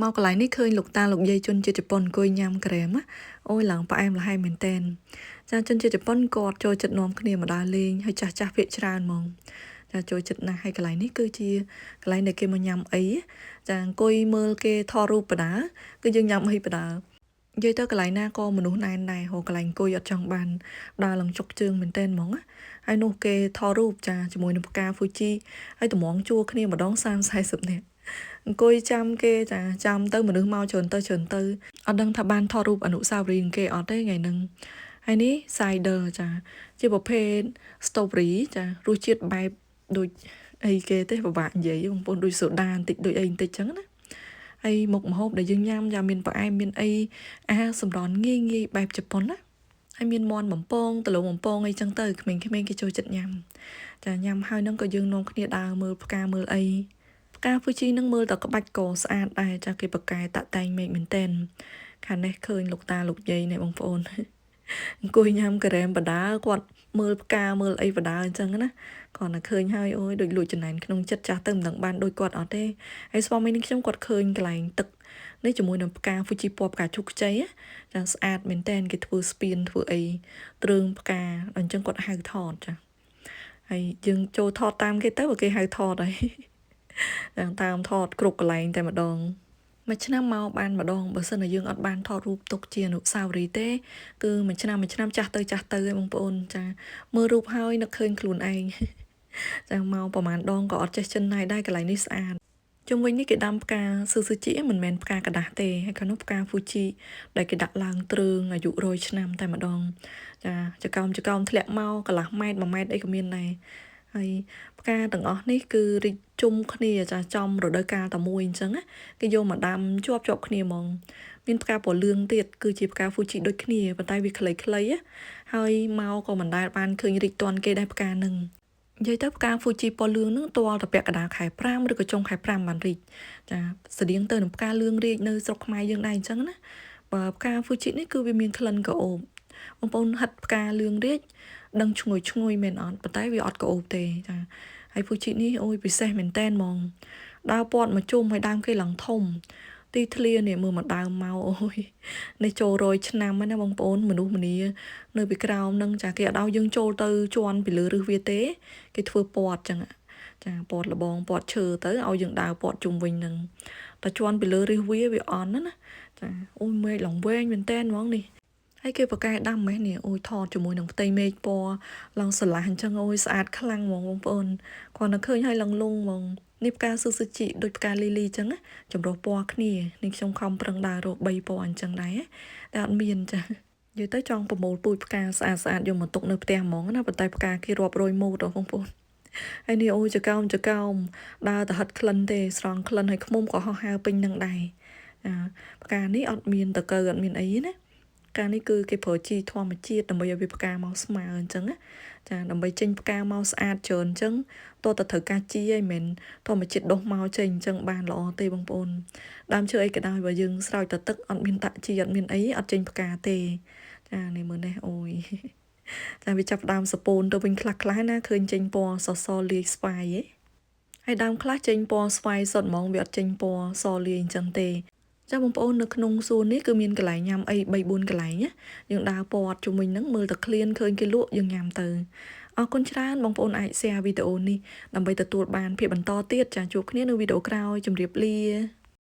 មកកន្លែងនេះឃើញលោកតាលោកយាយជនជាតិជប៉ុនអង្គុយញ៉ាំក្រែមណាអូយឡើងផ្អែមល្ហែមមែនតែនចាជនជាតិជប៉ុនគាត់ចូលចិត្តនាំគ្នាមកដើរលេងហើយចាស់ចាស់ភាគច្រើនហ្មងចាចូលចិត្តណាស់ហើយកន្លែងនេះគឺជាកន្លែងដែលគេមកញ៉ាំអីចាអង្គុយមើលគេថតរូបបដាគឺយើងញ៉ាំអីបដានិយាយទៅកន្លែងណាក៏មនុស្សណែនដែរហៅកន្លែងអង្គុយអត់ចង់បានដើរឡើងចុកជើងមែនតែនហ្មងណាហើយនោះគេថតរូបចាជាមួយនឹងផ្កាហ្វូជីហើយតម្រងជួរគ្នាម្ដង30 40នាក់អង្គុយចាំគេចាចាំទៅមនុស្សមកច្រើនទៅច្រើនទៅអត់ដឹងថាបានថតរូបអនុស្សាវរីយ៍គេអត់ទេថ្ងៃហ្នឹងហើយនេះ cider ចាជាប្រភេទ strawberry ចារសជាតិបែបដូចអីគេទេពិបាកនិយាយបងប្អូនដូចសូដាបន្តិចដូចអីបន្តិចចឹងណាហើយមុខម្ហូបដែលយើងញ៉ាំចាមានផ្អែមមានអីអាហារសម្រន់ងាយងាយបែបជប៉ុនណាហើយមានមន់បំពងដលងបំពងអីចឹងទៅក្មេងៗគេចូលចិត្តញ៉ាំចាញ៉ាំហើយហ្នឹងក៏យើងនាំគ្នាដើរមើលផ្កាមើលអីផ្កាហ្វូជីនឹងមើលតែក្បាច់ក៏ស្អាតដែរចាគេប្រកែតាក់តែងមេឃមែនតែនខាងនេះឃើញលោកតាលោកយាយនេះបងប្អូនអង្គុយញ៉ាំការ៉េមបដាគាត់មើលផ្កាមើលអីបដាអញ្ចឹងណាគាត់តែឃើញហើយអូយដូចលួចចំណែនក្នុងចិត្តចាស់ទៅមិនដឹងបានដូចគាត់អត់ទេហើយស្វាមីនឹងខ្ញុំគាត់ឃើញកន្លែងទឹកនេះជាមួយនឹងផ្កាហ្វូជីពណ៌ផ្កាឈូកខ្ចីចាស្អាតមែនតែនគេធ្វើស្ពានធ្វើអីទ្រើងផ្កាអញ្ចឹងគាត់ហៅថតចាហើយយើងចូលថតតាមគេទៅបើគេហៅថតហើយតាមថតគ្រប់កន្លែងតែម្ដងមួយឆ្នាំមកបានម្ដងបើសិនជាយើងអត់បានថតរូបទុកជាអនុស្សាវរីយ៍ទេគឺមួយឆ្នាំមួយឆ្នាំចាស់ទៅចាស់ទៅឯងបងប្អូនចាមើលរូបហើយនឹកឃើញខ្លួនឯងចាមកប្រហែលដងក៏អត់ចេះចិនណៃដែរកន្លែងនេះស្អាតជុំវិញនេះគេដាំផ្កាស៊ឺស៊ឺជីមិនមែនផ្កាกระដាស់ទេហើយខាងនោះផ្កាហ្វូជីដែលគេដាក់ឡើងទ្រើងអាយុ100ឆ្នាំតែម្ដងចាចកោមចកោមធ្លាក់មកកន្លះម៉ែត្រ1ម៉ែត្រអីក៏មានដែរហើយផ្កាទាំងអស់នេះគឺរីកជុំគ្នាចាចំរដូវកាលតែមួយអញ្ចឹងណាគេយកមកដាំជាប់ជាប់គ្នាហ្មងមានផ្កាពណ៌លឿងទៀតគឺជាផ្កាហ្វូជីដូចគ្នាប៉ុន្តែវាខ្លីៗហើយមកក៏មិនដែលបានឃើញរីកទាន់គេដែរផ្កានឹងនិយាយទៅផ្កាហ្វូជីពណ៌លឿងនឹងទាល់តែពាក់កណ្ដាលខែ5ឬក៏ចុងខែ5បានរីកចាស្តៀងទៅនឹងផ្កាលឿងរាជនៅស្រុកខ្មែរយើងដែរអញ្ចឹងណាបើផ្កាហ្វូជីនេះគឺវាមានក្លិនក្រអូបបងប្អូនហិតផ្កាលឿងរាជដឹងឈ្ងុយឈ្ងុយមែនអត់ប៉ុន្តែវាអត់ក្រអូបទេចាហើយហ្វូជីនេះអូយពិសេសមែនតែនហ្មងដើរពាត់មកជុំហើយដើមគេឡើងធំទីធ្លានេះមើលមកដើមមកអូយនេះចូល100ឆ្នាំហើយណាបងប្អូនមនុស្សម្នានៅពីក្រោមនឹងចាគេអត់ឲ្យយើងចូលទៅជន់ពីលើរឹសវាទេគេធ្វើពាត់ចឹងចាពាត់លបងពាត់ឈើទៅឲ្យយើងដើរពាត់ជុំវិញនឹងតែជន់ពីលើរឹសវាវាអន់ណាណាចាអូយមេឃឡើងវែងមែនតែនហ្មងនេះហើយគេប្រកែដាំម៉េះនេះអូយថតជាមួយនឹងផ្ទៃមេឃពណ៌ឡើងស្រឡះអញ្ចឹងអូយស្អាតខ្លាំងហ្មងបងប្អូនគ្រាន់តែឃើញហើយឡើងលងហ្មងនេះផ្កាស៊ឺស៊ឺជីដូចផ្កាលីលីអញ្ចឹងណាចម្រុះពណ៌គ្នានេះខ្ញុំខំប្រឹងដើររក3ពណ៌អញ្ចឹងដែរតែអត់មានចានិយាយទៅចង់ប្រមូលពូជផ្កាស្អាតស្អាតយកមកទុកនៅផ្ទះហ្មងណាប៉ុន្តែផ្កាគេរាប់រយម៉ូតបងប្អូនហើយនេះអូយចកោមចកោមដើរទៅហិតក្លិនទេស្រង់ក្លិនហើយខ្មុំក៏ហោះហើរពេញនឹងដែរអាផ្កានេះអត់មានតកើអត់មានអីណាផ្កានេះគឺគេប្រើជីធម្មជាតិដើម្បីឲ្យវាផ្កាមកស្មើអញ្ចឹងណាចាដើម្បីចេញផ្កាមកស្អាតច្រើនអញ្ចឹងតើតើត្រូវការជីឯងមិនធម្មជាតិដុះមកចេញអញ្ចឹងបានល្អទេបងប្អូនដើមឈើអីក៏ដោយបើយើងស្រោចតែទឹកអត់មានតាក់ជីអត់មានអីអត់ចេញផ្កាទេចានេះមើលនេះអូយចាវាចាប់ដើមសពូនទៅវិញខ្លះខ្លះណាឃើញចេញពណ៌សសលាយស្វាយឯងហើយដើមខ្លះចេញពណ៌ស្វាយសុទ្ធហ្មងវាអត់ចេញពណ៌សលាយអញ្ចឹងទេចាបងប្អូននៅក្នុងសួននេះគឺមានកន្លែងញ៉ាំអី3 4កន្លែងណាយើងដើរព័ទ្ធជុំវិញហ្នឹងមើលតែឃ្លានឃើញគេលក់យើងញ៉ាំទៅអរគុណច្រើនបងប្អូនអាច share វីដេអូនេះដើម្បីទទួលបានភាពបន្តទៀតចាជួបគ្នានៅវីដេអូក្រោយជម្រាបលា។